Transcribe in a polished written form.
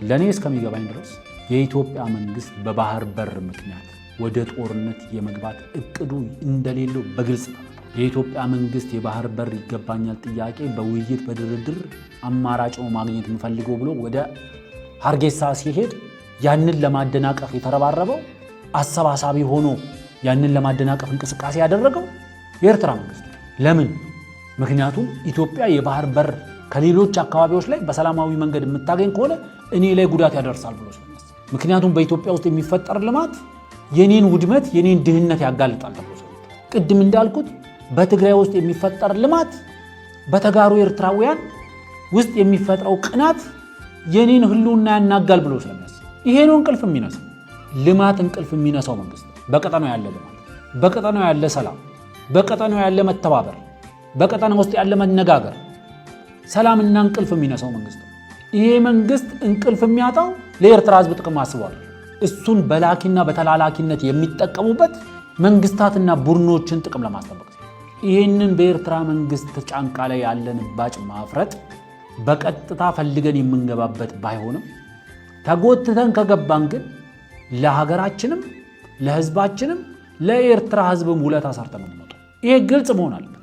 ለእኔ እስከሚገባኝ ድረስ የኢትዮጵያ መንግስት በባህር በር ምክንያት ወደ ጦርነት የመግባት እቅዱ እንደሌለው በግልጽ ነው። የኢትዮጵያ መንግስት የባህር በር ይገባኛል ጥያቄ በውይይት በድርድር አማራጭ ነው ማግኘት የምፈልገው ብሎ ወደ ሀርጌሳ ሲሄድ ያንን ለማደናቀፍ የተረባረበው፣ አሰባሳቢ ሆኖ ያንን ለማደናቀፍ እንቅስቃሴ ያደረገው የኤርትራ መንግስት ነው። ለምን? ምክንያቱም ኢትዮጵያ የባህር በር ከሌሎች አካባቢዎች ላይ በሰላማዊ መንገድ የምታገኝ ከሆነ እኔ ላይ ጉዳት ያደርሳል ብሎ ስለሚያስብ፣ ምክንያቱም በኢትዮጵያ ውስጥ የሚፈጠር ልማት የኔን ውድመት፣ የኔን ድህነት ያጋልጣል ተብሎ ስለሚታሰብ፣ ቅድም እንዳልኩት በትግራይ ውስጥ የሚፈጠር ልማት በተጋሩ ኤርትራውያን ውስጥ የሚፈጥረው ቅናት የኔን ህልውና ያናጋል ብሎ ስለሚያስብ፣ ይሄ ነው እንቅልፍ የሚነሳው። ልማት እንቅልፍ የሚነሳው መንግስት በቀጠናው ያለ ልማት፣ በቀጠናው ያለ ሰላም፣ በቀጠናው ያለ መተባበር፣ በቀጠናው ውስጥ ያለ መነጋገር ሰላምና እንቅልፍ የሚነሳው መንግስት ነው። ይሄ መንግስት እንቅልፍ የሚያጣው ለኤርትራ ህዝብ ጥቅም አስቧል። እሱን በላኪና በተላላኪነት የሚጠቀሙበት መንግስታትና ቡድኖችን ጥቅም ለማስጠበቅ፣ ይህንን በኤርትራ መንግስት ጫንቃ ላይ ያለን ባጭ ማፍረጥ በቀጥታ ፈልገን የምንገባበት ባይሆንም ተጎትተን ከገባን ግን ለሀገራችንም ለህዝባችንም ለኤርትራ ህዝብም ውለታ ሰርተን ነው የምንመጣው። ይሄ ግልጽ መሆን አለበት።